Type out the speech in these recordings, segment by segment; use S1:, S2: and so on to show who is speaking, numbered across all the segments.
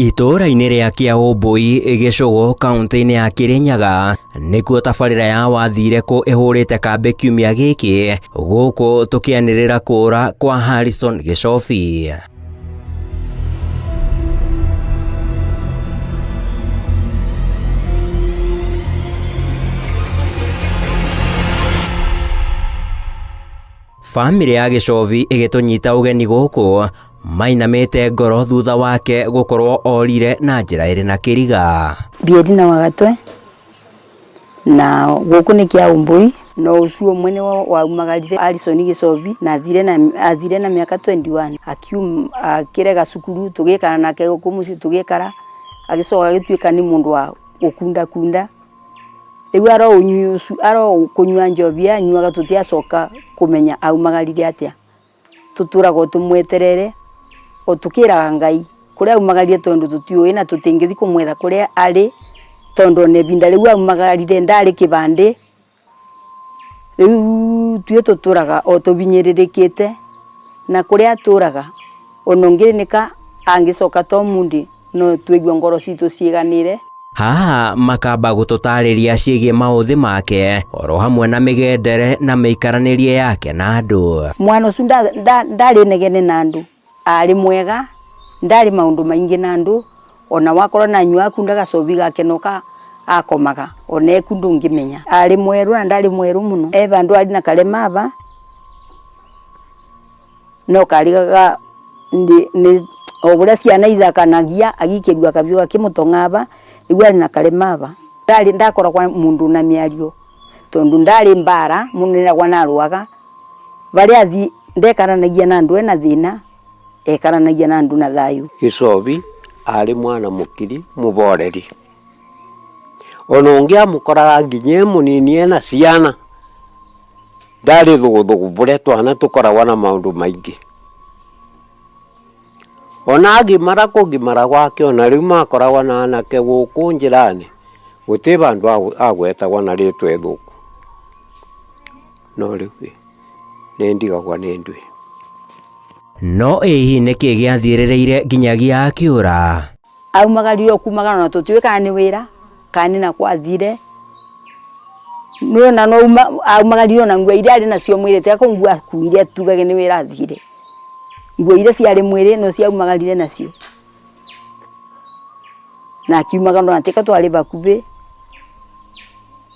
S1: Itũũra-inĩ rĩa Kĩaũmbũi, Gĩcũgũ, kauntĩ-inĩ ya Kĩrĩnyaga, nĩkuo tabarĩra ya Wathire Kũ ĩhũrĩte kambĩ kiumia gĩkĩ, gũkũ tũkĩanĩrĩra kũũra kwa Harrison Gĩcobi. Bamĩrĩ ya Gĩcobi ĩgĩtũnyita ũgeni gũkũ mainamĩte ngoro thutha wake gũkorwo orire na njĩra ĩrĩ na kĩriga.
S2: Biedina wa Gatwe na gũkũ nĩ Kĩaũmbũi no ũcio ũmwe nĩ waumagarire Alison Gĩcobi na athire na athire na mĩaka 21 akiuma akĩrega cukuru tũgĩikara nake gũkũ mũciĩ tũgĩikara agĩcoka agĩtuĩka nĩ mũndũ wa gũkundakunda rĩu aro ũnyui ũcio aro kũnyua njobi anyuaga tũtiacoka kũmenya aumagarire atĩa. Tũtũraga o tũmweterere o tũkĩraga Ngai kũrĩa aumagarire tondũ tũtiũĩ na tũtingĩthiĩ kũmwetha kũrĩa arĩ tondũ ona ibinda rĩu aumagarire ndarĩ kĩbandĩ. Rĩu ithuĩ tũtũraga o tũbinyĩrĩrĩkĩte na kũrĩa atũraga ona ũngĩnĩka angĩcoka ta ũmũthĩ no tũigue ngoro citũ ciĩganĩre.
S1: Haha makamba gũtũtarĩria ciĩgiĩ maũthĩ make oro hamwe na mĩgendere na mĩikaranĩrie yake na andũ.
S2: Mwana ũcio ndarĩ negene na andũ, arĩ mwega, ndarĩ maũndũ maingĩ na andũ, ona wakorwo na anyua akunda gacobi gake no ka akomaga ona eku ndũngĩmenya. Arĩ mwerũ na ndarĩ mwerũ mũno, e vandũ arĩ na karema aba no karĩ ga nĩ o ũrĩa ciana ithakanagia agĩikĩrua kabiũ gakĩmũtong'a aba rĩu arĩ na karema aba. Ndarĩ ndakoragwo mũndũ na mĩario tondũ ndarĩ mbara mũno nĩragwa narũaga barĩa athi ndekaranagia na andũ ena thĩna ekaranagia na andũ na thayũ.
S3: Gĩcobi arĩ mwana mũkiri mũboreri ona ũngĩ amũkoraga nginya e mũnini ena ciana ndarĩ thũgũthũgũ bũrĩa twana tũkoragwo na maũndũ maingĩ. Ona agimara kũgimara gwake ona rĩu makoragwo na anake gũkũ njĩra-inĩ gũtirĩ vandũ agwetagwo na rĩtwa ithũku. No rĩu ĩ, nĩ ndigagwo nĩ nduĩ.
S1: No ĩ hihi nĩkĩ gĩathiĩrĩrĩire nginyagia akĩũra?
S2: Aumagarire o kumagara ona tũtiũĩ kana nĩ wĩra kana nĩ nakũ athire. Nĩ ona no aumagarire ona nguo iria arĩ nacio mwĩrĩ tiga kũu nguo akuire tugage nĩ wĩra athire. Nguo iria ciarĩ mwĩrĩ no cio aumagarire nacio. Na akiumagara ona tiga twarĩ bakubĩ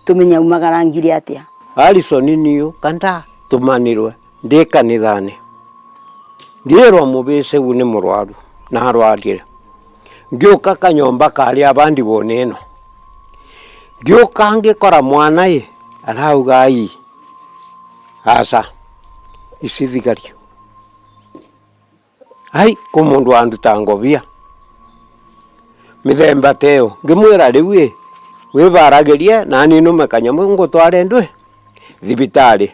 S2: tũmenye aumagarangire atĩa.
S3: Harrison niũ kanda tũmanirwe ndĩ kanitha-inĩ ngĩrwo mũbĩcĩ nĩ mũrwaru na arwarire ngĩũka kanyomba karĩa abandigwo nĩ ĩno ngĩũka ngĩkora mwana ĩ arauga ai aca ici thigari ai kũ mũndũ anduta ngobia mĩthemba ta ĩyo ngĩmwĩra rĩu ĩ wĩbaragĩrie nani nũme kanyamũ ngũtware ndwĩ thibitarĩ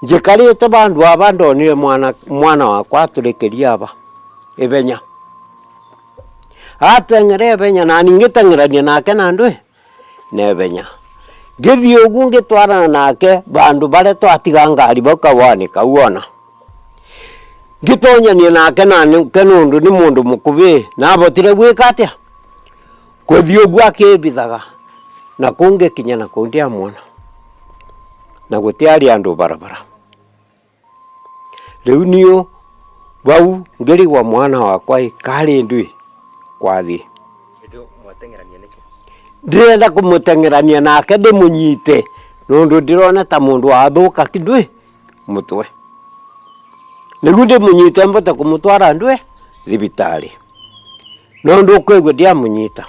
S3: njikarĩte vandũ aba ndonire mwana, mwana wakwa atũrĩkĩria aba ĩbenya ateng'era ĩbenya nani ngĩteng'erania nake na ndwĩ na ĩbenya ngĩthiĩ ũguo ngĩtwarana nake vandũ barĩa twatiga ngari bau kawane kau ona ngĩtonyania nake nake nũndũ nĩ mũndũ mũkubĩ nabotire gwĩka atĩa kũthiĩ ũguo akĩbithaga na kũu ngĩkinya na kũu ndiamuona na gũtiarĩ andũ barabara rĩu niũ bau ngĩrigwa mwana wakwa ĩ karĩ ndwĩ kwathiĩ ndĩrenda kũmũteng'erania nake ndĩmũnyite nũndũ ndĩrona ta mũndũ wathũka ndwĩ mũtwe nĩguo ndĩmũnyite mbote kũmũtwara ndwĩ thibitarĩ no ndũkũigua ndiamũnyita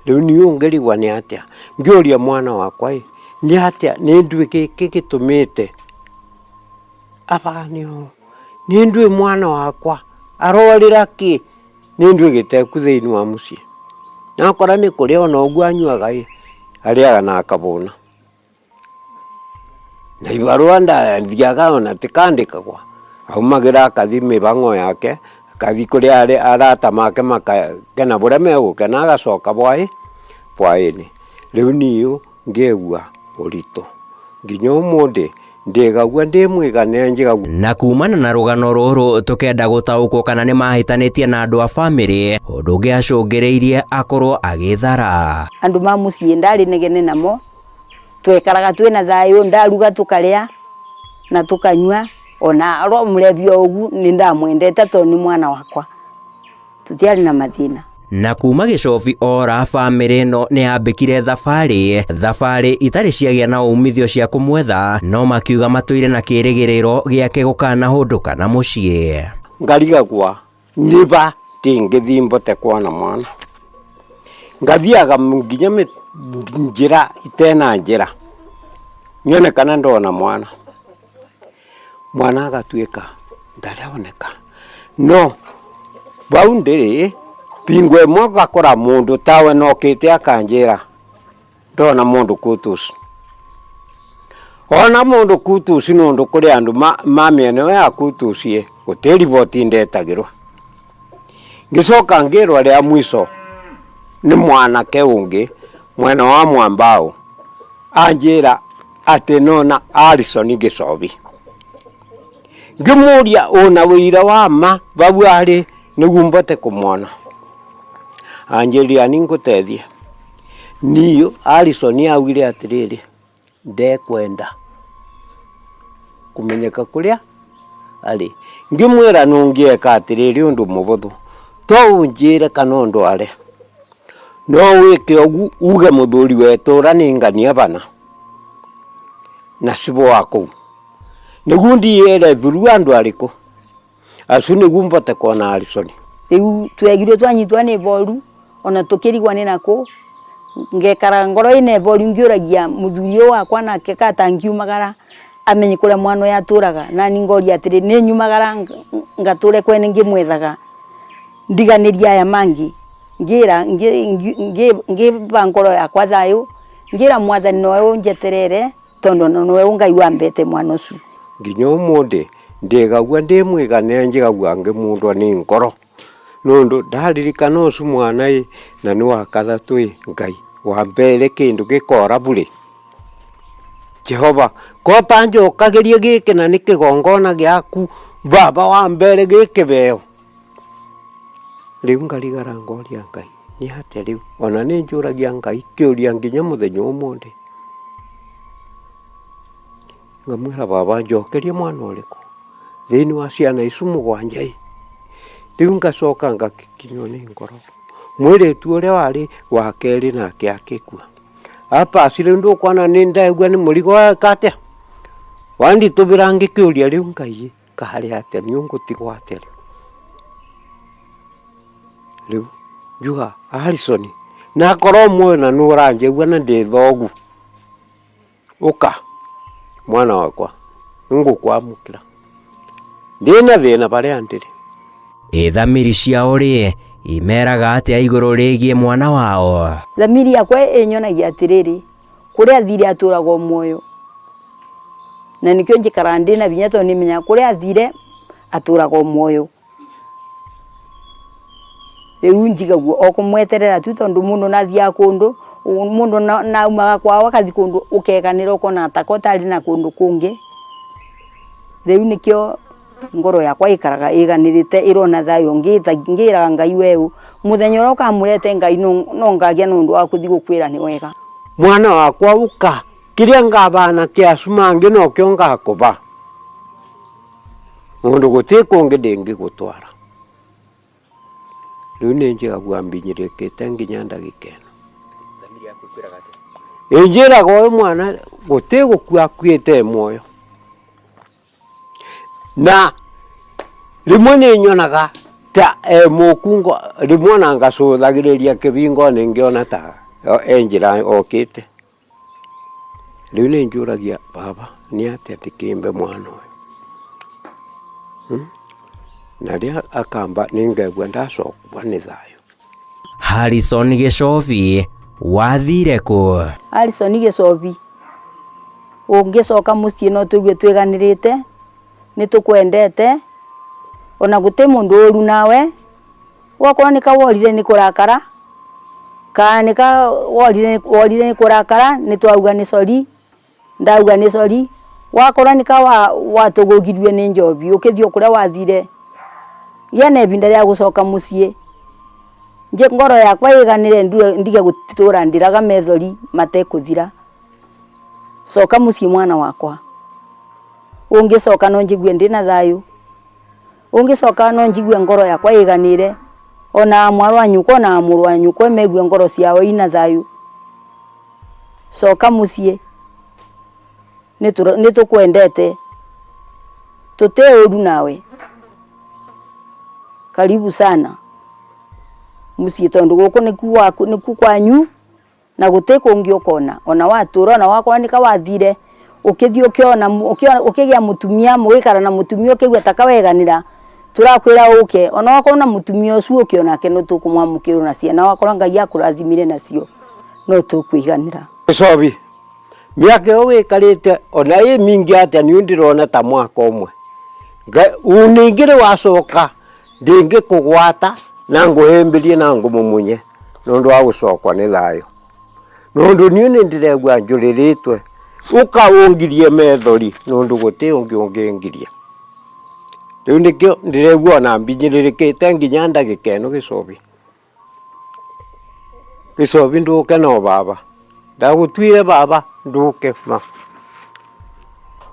S3: rĩu niĩ ngĩrigwa nĩ atĩa ngĩũria mwana wakwa ĩ nĩ atĩa nĩ nduĩ gĩkĩ gĩtũmĩte aba nĩ nduĩ mwana wakwa arorĩra kĩ nĩ nduĩ gĩteku thĩinĩ wa mũciĩ nakora nĩ kũrĩa ona ũguo anyuaga ĩ arĩaga na akabũna. Na ibarũa ndathiaga ona tikandĩkagwa aumagĩra akathi mĩbang'o yake akathi kũrĩa arata make makakena bũrĩa megũkena agacoka bwaĩ bwaĩnĩ. Rĩu niũ ngĩigua ũritũ nginya ũmũthĩ Ndigagua ndi mwigane njigagua.
S1: Na kumana na rũgano rũrũ tũkenda gũtaũkwo kana nĩ mahĩtanĩtie na andũ a bamĩrĩ, ũndũ ũngĩ acũngĩrĩirie akorwo agĩthara.
S2: Andu ma muciĩ ndari negene namo, twekaraga twina thayu, ndaruga tukaria na tukanyua, ona ro murebi o ugu ni ndamwendete to ni mwana wakwa, tutiari na mathina.
S1: Na kuma Gĩcobi ora, bamĩrĩ ĩno nĩ yambĩkire thabarĩ, thabarĩ itarĩ ciagĩa na umithio cia kũmwetha, no makiuga matũire na kĩrĩgĩrĩro gĩake gũkanahũndũka na mũciĩ.
S3: Ngarigagwa niba ndingĩthiĩ mbote kuona mwana, ngathiaga nginya njĩra itena njĩra nyone kana ndona mwana, mwana agatuĩka ndaroneka. No bau ndĩrĩ bingo ĩmwe ngakora mũndũ tawe nokĩte akanjĩra ndona mũndũ kutusi, ona mũndũ kutusi nũndũ kũrĩ andũ ma mĩena ĩyo ya kutusi gũtĩ riboti ndetagĩrwo. Ngĩcoka ngĩrwo rĩa mwico nĩ mwanake ũngĩ mwena wa Mwambao anjĩra atĩ nona Harrison Gĩcobi. Ngĩmũria ũna wĩira wa ma bau arĩ nĩguo mbote kũmwona. Anjĩrire ni ngũteithie. Niĩ Harrison augire atĩrĩrĩ, ndekwenda kũmenyeka kũrĩa arĩ. Ngĩmwĩra nũngĩeka atĩrĩrĩ ũndũ mũbũthũ, to ũnjĩre kana ũndware, no wĩke ũguo uge mũthuri wa itũra nĩ ngania bana na cibũ wa kũu, nĩguo ndiere thuru andũ arĩkũ acu nĩguo mbote kuona Harrison.
S2: Rĩu twegirwo twanyitwo nĩ boru ona tukĩrigwa nĩ nakũ, ngekara ngoro ĩna boru ngĩũragia mũthuri ũyũ wakwa nake katangiumagara amenye kũrĩa mwana ũyũ atũraga, na ni ngoria atĩrĩ nĩ nyumagara ngatũre kwene ngĩmwethaga ndiganĩria aya mangĩ, ngĩra ngĩba ngoro yakwa thayũ, ngĩra mwathani nowe ũnjeterere tondũ nowe Ngai wambete mwana ũcio.
S3: Nginya ũmũthĩ ndigagua ndi mwigane njigagua ngĩmundwo nĩ ngoro nũndũ ndaririkana ũcio mwana ĩ na nĩ wa kathatũ ĩ Ngai wambere kĩndũ gĩkora burĩ. Jehova ko tanjũkagĩrie gĩkĩ na nĩ kĩgongona gĩaku baba wa mbere gĩkĩbeo. Rĩu ngarigara ngoria Ngai nĩ atĩa rĩu, ona nĩ njũragia Ngai kĩũria nginya mũthenya ũmũthĩ. Ngamwĩra baba njokerie mwana ũrĩkũ thĩinĩ wa ciana icu mũgwanja ĩ. Rĩu ngacoka ngakinywo nĩ ngoro mwĩrĩtu ũrĩa warĩ wa kerĩ nake akĩkua. Apasi rĩu ndũkuona nĩ ndegua nĩ mũrigo weka atĩa, wanditũbĩra ngĩkĩũria rĩu Ngai karĩ atĩa, nĩ ũngũtigwo atĩa rĩu. Rĩu njuga Harrison na akorwo muoyo na nĩ ũranjĩgua na ndĩ thogu, ũka mwana wakwa nĩngũkwamũkĩra, ndĩna thĩna barĩa ndĩrĩ.
S1: Ĩ thamiri ciao rĩ imeraga atĩa igũrũ rĩgiĩ mwana wao?
S2: Thamiri yakwa ĩnyonagia atĩrĩrĩ, kũrĩa athire atũraga muoyo, na nĩkĩo njikaraga ndĩna hinya tondũ nĩmenyaga kũrĩa athire atũraga muoyo. Rĩu njigagua o kũmweterera tu tondũ mũndũ nathiaga kũndũ, mũndũ naumaga kwao akathi kũndũ ũkeganĩra ũkona ta ko ũtarĩ na kũndũ kũngĩ. Rĩu nĩkĩo ngoro yakwa ĩikaraga ĩganĩrĩte ĩrona thayũ, ngĩraga Ngai weũ mũthenya ũrĩa ũkamũrete Ngai no ngagĩa na ũndũ wa kũthiĩ gũkwĩra nĩ wega.
S3: Mwana wakwa ũka, kĩrĩa ngabana kĩa acu mangĩ nokĩo ngakũba, mũndũ gũtirĩ kũngĩ ndĩngĩgũtwara. Rĩu nĩ njigagua mbinyĩrĩkĩte nginya ndagĩka ĩno. Ĩnjĩraga ũyũ mwana gũtirĩ gũkua akuĩte muoyo, na rĩmwe nĩ nyonaga ta e mũkungo, rĩmwe ona ngacũthagĩrĩria kĩbingo-inĩ ngĩona ta e njĩra okĩte. Rĩu nĩ njũragia baba nĩ atĩa ndĩkĩmbe mwana ũyũ, Na rĩrĩa akamba nĩ ngaigua ndacokwo nĩ thayũ.
S1: Harrison Gĩcobi wathire kũ?
S2: Harrison Gĩcobi ũngĩcoka mũciĩ no tũigue twĩganĩrĩte, nĩ tũkwendete, ona gũtĩ mũndũ ũru nawe, wakorwo nĩ kaworire nĩ kũrakara, kana nĩ ka worire nĩ kũrakara, nĩ twauga nĩ sorry, ndauga nĩ sorry, Wakora nika watũgũgirie nĩ njobi ũkĩthiĩ o kũrĩa wathire, gĩa na ibinda rĩa gũcoka mũciĩ. Nje ngoro yakwa ĩganĩre ndige gũtũra ndĩraga methori matekũthira. Coka mũciĩ mwana wakwa. Ũngĩcoka no njigue ndĩna thayũ. Ũngĩcoka no njigue ngoro yakwa ĩganĩre. Ona mwarĩ wa nyũkwa ona mũrũ wa nyũkwa megue ngoro ciao ina thayũ. Coka mũciĩ. Nĩ tũkwendete. Tũtĩ ũru nawe. Karibu sana mũciĩ tondũ gũkũ nĩku kwanyu na gũtĩ kũngĩ ũkona. Ona watũra ona wakorwo nĩka wathire ũkĩthiĩ ũkĩona ũkĩgĩa mũtumia mũgĩikara na mũtumia ũkĩigua ta kaweganĩra tũrakwĩra ũke. Ona wakorwo na mũtumia ũcio ũke onake no tũkũmwamũkĩra na ciana wakorwo Ngai akũrathimire nacio no tũkũiganĩra.
S3: Gĩcobi mĩaka ĩyo wĩkarĩte ona ĩ mingĩ atĩa niĩ ndĩrona ta mwaka ũmwe. Ningĩ rĩ wacoka ndĩngĩkũgwata na ngũhĩmbĩrie na ngũmũmunye nĩ ũndũ wa gũcokwo nĩ thayũ. Nĩ ũndũ niĩ nĩ ndĩregua njũrĩrĩtwe ũka ũngirie methori nĩ ũndũ gũtĩ ũngĩ ũngĩngiria. Rĩu nĩkĩo ndĩregua ona mbinyĩrĩrĩkĩte nginya ndagĩka ĩno gĩcobi. Gĩcobi ndũke no baba. Ndagũtuire baba ndũke ma.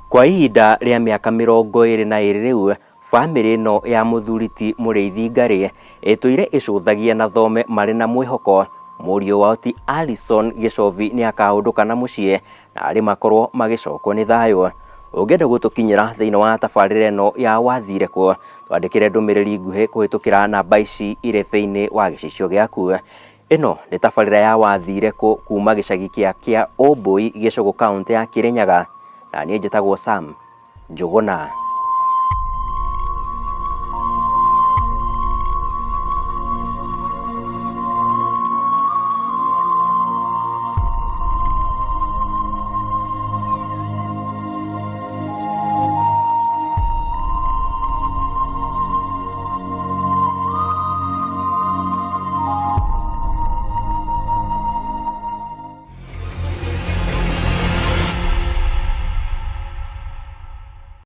S1: Kwa ihinda rĩa mĩaka 22 rĩu, bamĩrĩ ĩno ya mũthuri ti Mũrĩithi Ngarĩ ĩtũire ĩcũthagia na thome marĩ na mwĩhoko mũriũ wao ti Alison Gĩcobi nĩ akaũndũka na mũciĩ na arĩ makorwo magĩcokwo nĩ thayũ. Ũngĩenda gũtũkinyĩra thĩinĩ wa tabarĩra ĩno ya wathire kũ, twandĩkĩre ndũmĩrĩri nguhĩ kũhĩtũkĩra namba ici irĩ thĩinĩ wa gĩcicio gĩaku. Ĩno nĩ tabarĩra ya wathire kũ kuma gĩcagi kĩa Kĩa Ũmbũi Gĩcũgũ kaũntĩ ya Kĩrĩnyaga, na niĩ njĩtagwo Sam Njũgũna.